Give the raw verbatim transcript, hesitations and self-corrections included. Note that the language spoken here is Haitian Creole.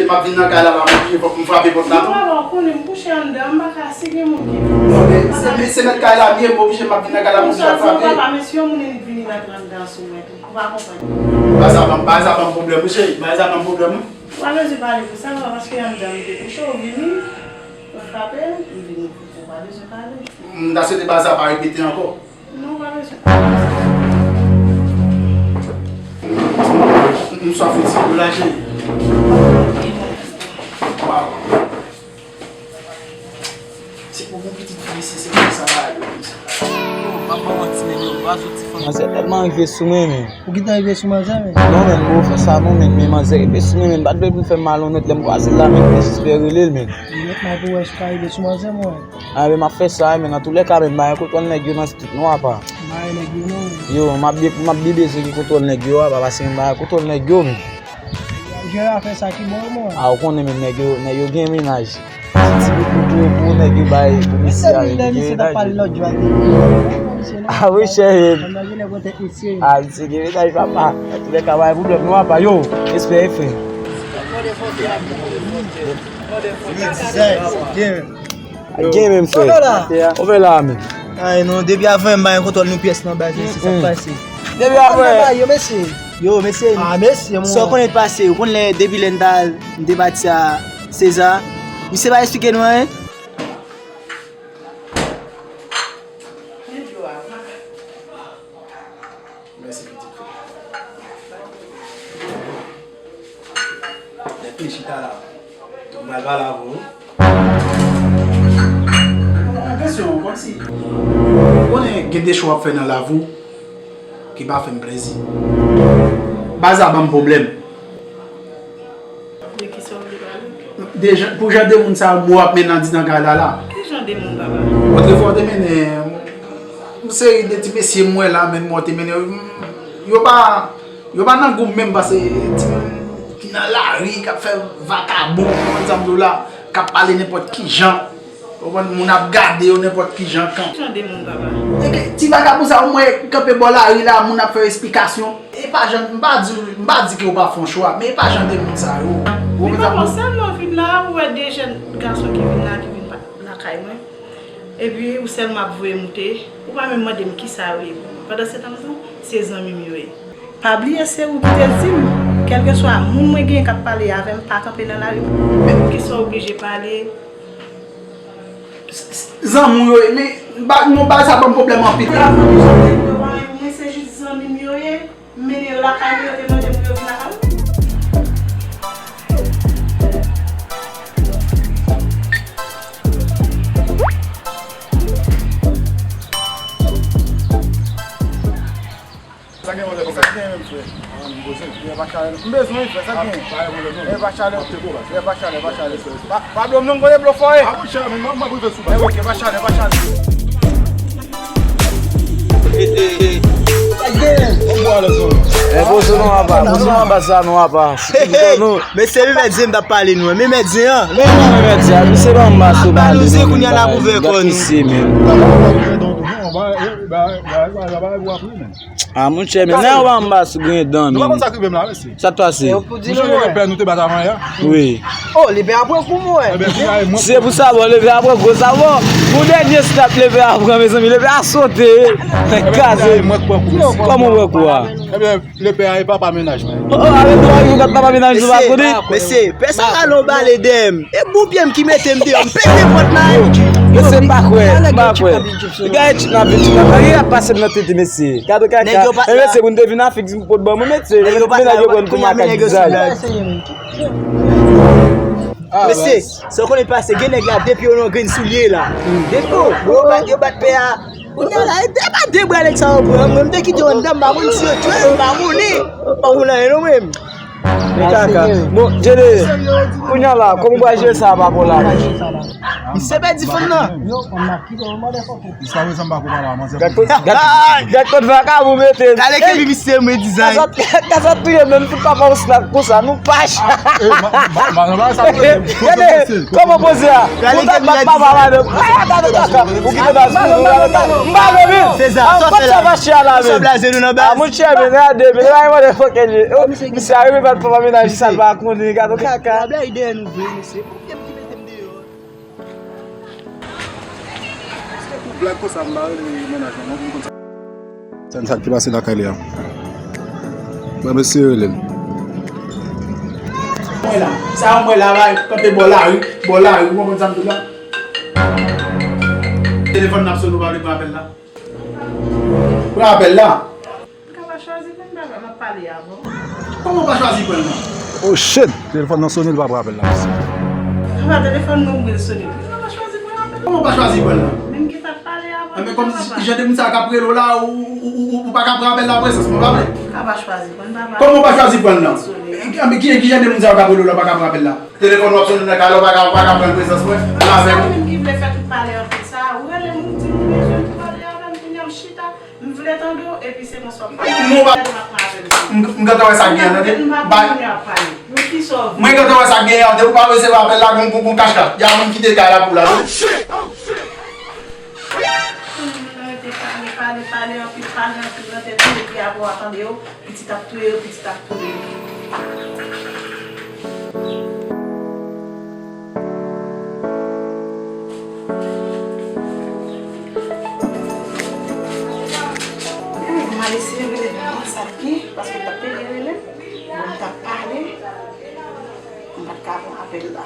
M ap vin nan kay la, la, m oblije fòk m frape pòt la tou. Non, papa, ou konnen m kouche anndan, m pa ka, si gen moun ki vini. Non, men se, men se mèt kay la m ye, m oblije m ap vin nan kay la, m oblije ap frape. Papa, men si yon moun vini nan anndan sou mwen tou, ou pa konprann. Bagay sa ban m, bagay sa ban m pwoblèm, wi, cheri, bagay sa ban m pwoblèm, wi. Ou pa bezwen pale pou sa, papa, paske anndan m te kouche, ou vini, ou frape, m vini pou ou, ou pa bezwen pale. M ta swete bagay sa pa repete ankò. Non, pa bezwen. M swaf yon ti dlo la, cheri. Waw. Se pou yon pitit fi isi, se pou sa la yo. Yo, pa fè manti, men yo, pa soti fanm. Manzè tèlman rive sou mwen, men. Ou gentan rive sou manzè, men? Non, men, m poko fè sa, non, men, men manzè rive sou mwen, men. M pa t vle pou l fè m malonèt, lè m kwaze l la, men, m te jis fè rele l, men. Ou mèt mal pou wè si w ka rive sou manzè, mwen. A, men, m ap fè sa, men, nan toulèka, men, m pa gen kontwòl nèg yo nan street non, apa. M pa gen nèg yo non. Yo, m ap byen, m ap byen bezwen gen kontwòl nèg yo, apa, paske m pa gen kontwòl nèg yo, men. Jere afè sa ki bon, mwen. A, ou konnen, men, nèg yo, nèg yo gen mennaj. Ti bout pou, pou, pou nèg yo bay, pou misye a, men, li gen mennaj. A, wi, chè, men. A, misye gen mennaj, papa. Nan toulèka, pa gen pwoblèm non, apa, yo, respè, frè. Gen menm, frè. Ou fè la, men. Ay non, depi avan m pa gen kontwòl nou pyès nan baz, mesye, sa k pase? Depi avan. Yo, mesye. Yo, mesye. Ah, mesye, mwen. Sa w konnen pase, ou konn lè, depi lè n ta, n te pati a Seza, misye pa eksplike nou anyen. Mèsi, pitit frè. Lè te chita la, m pral pale avè w. Mwen gen kesyon, kòmsi, ou konnen gen de cho w ap fè nan lavi w ki pa fè m plezi. Baz la ban m pwoblèm. De ki sa w vle pale? De jan, pou jan de moun sa yo, mwen w ap mennen andidan kay la la. Ki jan de moun, papa? Otrefwa, w te mennen yon seri de ti mesye m wè la, men mwen w te mennen yo, yo pa, yo pa nan gou m menm, paske timoun ki nan lari, k ap fè vakabon, ou konprann sa m di w la, k ap pale nenpòt ki jan. Ou konprann, moun ap gade yo nenpòt ki jan kan. Ki jan de moun, papa? E ke ti vakabon sa yo, mwen kanpe bò lari la, moun ap fè yo esplikasyon. E pa jan, m pa di, m pa di ke ou pa fè yon chwa, men e pa jan de moun sa yo. Ou konprann sa m di w? Sèlman w vin la, ou wè de jèn gason ki vin la, ki vin pa, lakay mwen. Epi ou sèlman ap voye moute, ou pa menm mande m kisa yo ye pou mwen. Pandan se tan m di w, se zanmi m yo ye. Pa bliye se ou ki te di m, kèlkeswa moun mwen genyen k ap pale avè m, pa kanpe nan lari. Men poukisa w oblije pale? Zanmi w yo ye, men ba, non, bagay sa ban m pwoblèm anpil. Mwen se jis zanmi m yo ye, m mennen yo lakay mwen, yo te mande m pou yo vin lakay mwen. Sa gen, sa gen menm, frè? M bezwen, frè, sa gen? E pa chalè, e pa chalè, e pa chalè. Pa, pa blo m non, m konnen blo fò, e. A, monchè, men m, m ap rive sou. E, ok, pa chalè, pa chalè. E, e, e. E, poze non, apa, poze non, apa, sa non, apa. Mesye, li mèt di m t ap pale nou, men mèt di an. Men non, men mèt di an, misye ban m mas ou pale, non, men kounye a la pou vè kò nou. Mesye, men. A, monchè, men nèg ou pa anba sou gen dan, men. Nou pa konn sa k rive m la, mesye. Sa k pase? Monchè, lepè nou te bat avan yè. Wi. Oh, lepè a pran kou, mwen. Se pou sa, bon, lepè a pran kou, sa, bon. Pou dènye stop, lepè a pran, mezanmi, lepè a sote. Kraze. Kòman w pran kou a? Ebyen, lepè a e papa mennaj mwen. Oh, oh, avèk nou, avèk papa mennaj nou, pa konnen. Mesye, pèsonn pa lon bale dèyè m. E bout pye m ki mete m deyò, m pete pòt la. Mesye, m pa kwè, m pa kwè. Gade, chik nan vin, chik nan vin, ap pase m nan tete, mesye. Gade kaka. E mesye, pou n te vin Afrik, di m pot ban mwen, mesye. Mennaj yo pran kou makak dizay. Mesye, sa w konnen pase, gen nèg la, depi yo nan grenn soulye la. Depi yo, yo bat, yo bat pè a. Kounye a la, e pa de bra nèg sa yo pran. Mwen, m te kite yo anndan, m pa konn si yo tchwe, m pa konnen. M pa konn anyen non, mwen. Men kaka. Bon, Djele, kounye a la, kòman w pral jere sa pa pou la? Misye pèdi fanm nan. Yo, fanm nan kite yo motherfucker. Jiskaprezan m pa ko pale a manzè. Gad kot, gad, gad kot vakabon mete. Gade ke li misye mwen dizay. Gad sa, gad sa touye menm tout papa w slak konsa, nou pach. Gade, kòman poze a? Gade ke li mwen dizay. Gade kaka. Ou kite baz pou nou, gade kaka. M pa vle vin. Seza, sa fè la. Sa blaze nou nan baz. A, monchè, men gade, men gade motherfucker. Misye a rive pa Fò pa mennaj sa l pa konnen, gade kaka. Pwoblèm dèyè nou vre, mesye. Pou kèm ki mete m deyò. Blag konsa m pa rele mennaj mwen non, pou m konn sa. Sa, sa ki pase lakay li a. Ban mesye rele l. Mwen la. Sa yon mwen la, la, kanpe bò lari, bò lari, ou konprann sa m di w la? Telefòn n ap sone, ou pa vle pran apèl la? Pran apèl la. M ka pa chwazi pran, m pa, m ap pale avan. Kòman w pa chwazi pran nan? Oh shit! Telefòn nan sone, li pa pran apèl la, mesye. Papa, telefòn mwen, mwen sone. M ka pa chwazi pran apèl. Kòman w pa chwazi pran nan? Men m gentan pale avan. Enben, kòm jan de moun sa k ap rele w la, ou, ou, ou, ou, ou pa ka pran apèl la, prezans mwen, pa vle? M ka pa chwazi pran, papa. Kòman w pa chwazi pran nan? Sone. Enben, ki, ki jan de moun sa k ap rele w la, ou pa ka pran apèl la? Telefòn w ap sone nan kay la, ou pa ka, ou pa ka pran prezans mwen. Avè m. Sa menm ki vle fè tout pale anpil sa, ou rele m, ou di m ou bezwen pale avè m, kounye a m chita. M vle tande w, epi se konsa w ap pale. M, m gentan wè sa k gen an, tande. Mwen gentan wè sa k gen an, tande. Ou pa resevwa apèl la, gon, gon, gon kachkach. Y a moun kite kay la pou la, tande. Rete pale, pale, pale, anpil pale, anpil nan tèt ou, epi apre w a tande yo, pitit ap touye yo, pitit ap touye yo. Mwen al eseye rele Papa sa byen, paske l t ap pede rele m. Bon, m t ap pale, m pa t ka pran apèl la.